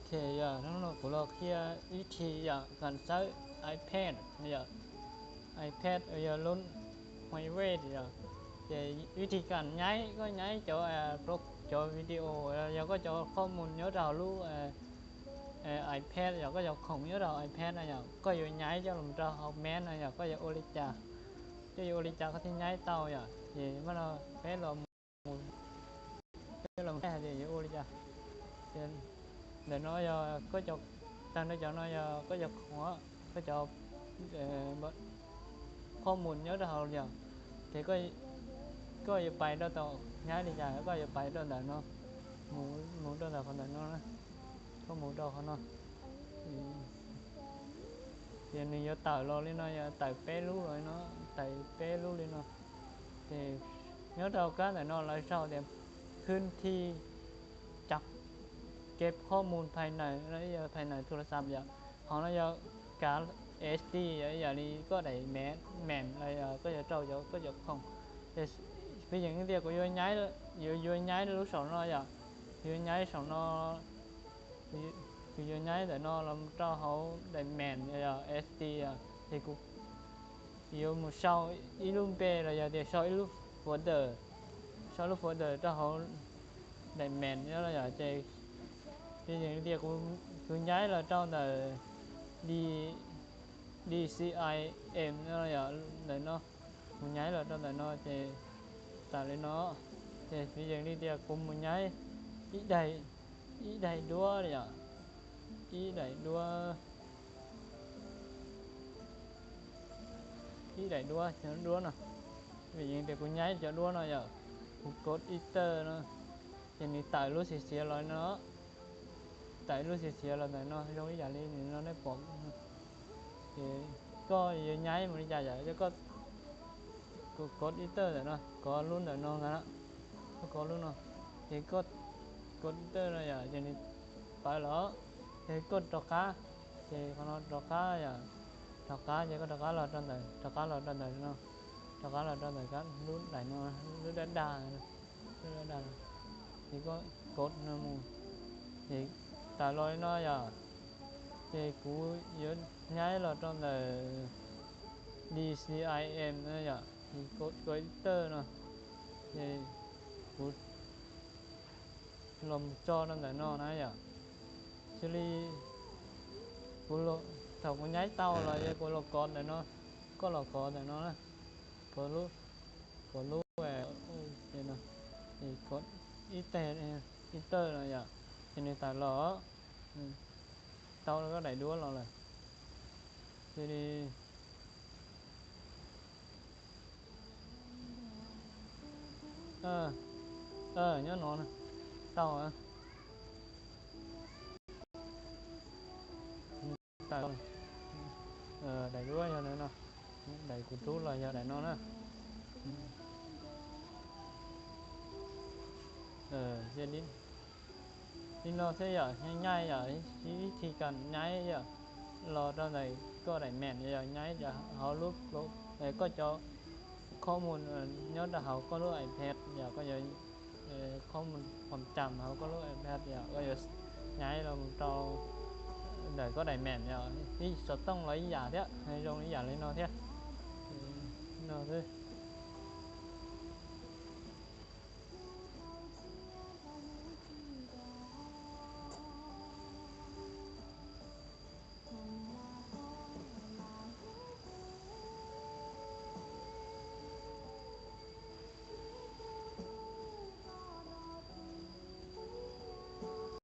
Ok, yog hnub no kuv los qhia ib thi yog kam xawb iPad yog iPad uas yog lub Huawei yog, ces ib thi kam nyaib, koj nyaib cov, cov video, yog koj cov qhov mus nyob rau hauv lub iPad, yog koj cov khoom nyob rau hauv iPad no yog koj yuav nyaib coj los rau hauv Mac no yog koj yuav ua li cas, koj yuav ua li cas koj thiaj nyaib tau yog. Ces mas no peb los mus, peb los hais tias yuav ua li cas. Ces ntawm no yog koj cov, tag nrho cov no yog koj cov khoom, koj cov qhov mus nyob rau hauv yog, ces koj yuav pais rau tom, nyaib li cas koj yuav pais rau ntawm no, mus rau ntawm qhov ntawm no, koj mus rau qhov no. Ces nws yuav tawm los li no, yog tawm peb lub los li no, tawm peb lub li no. Ces nyob rau kab ntawm no lawv sau tias เคลื่อนที่จัดเก็บข้อมูลภายใน ภายในโทรศัพท์ yog, hov no yog kav SD, yog ib yam li koj daim Mac los yog koj yuav rau cov koj cov khoom. Ces piv yeem tias kuv yuav nyaib, yuav yuav nyaib lub saum no yog, yuav nyaib saum no, kuv yuav nyaib ntawm no los rau hauv daim Mac yog SD, ces kuv yuav mus sau ib lub npe los yog tias sau ib lub folder, sau lub folder rau hauv daim Mac no yog, ces piv yeem tias kuv nyaib los rau ntawm D, DCIM no yog ntawm no, kuv nyaib los rau ntawm no ces tawm li no. Ces piv yeem li tias kuv mus nyaib ib daim, ib daim duab yog, ib daim duab, ib daim duab, cov duab no. Piv yeem tias kuv nyaib cov duab no yog, kuv kov enter no, ces nws tawm lub xiav xiav los no, tawm lub xiav xiav los ntawm no zoo ib yam li nws no nej pom. Ces koj yuav nyaib mus li cas yom, yog koj, kuv kov enter ntawm no, kov lub ntawm no ntag na, koj kov lub no, ces koj kov enter no yom, ces nws pawv los, ces koj rov qab, ces qhov no rov qab yom, rov qab ces koj rov qab los rau ntawm, rov qab los rau ntawm no, rov qab los rau ntawm lub daim no, lub dab dag, lub dab dag, ces koj kov no mus, ces tawm los li no yom, ces kuv yuav nyaib los rau ntawm DCIM no yom, ces kov enter no, ces kuv los mus tso rau ntawm no na yom. Xws li kuv, thaum kuv nyaib tau los yog kuv los kov ntawm no, koj los kov ntawm no na, kov lub, kov lub, no, ib teg, enter no yom, ces nws tawm los, tau koj daim duab los lawm. Ces li, nyob no, tau, tawm, daim duab yog daim no, daim kuv rub los yog daim no na. Li no xwb yom, nyaib nyaib yom, ib thi kam nyaib yom, los rau ntawm koj daim Mac yom, nyaib hauv lub, koj cov qhov mus nyob rau hauv koj lub iPad yom, koj yuav, qhov mus phom cam hauv koj lub iPad yom, koj yuav nyaib los rau ntawm koj daim Mac yom, ib xov tooj los ib yam thiab, zoo ib yam li no thiab. No xwb.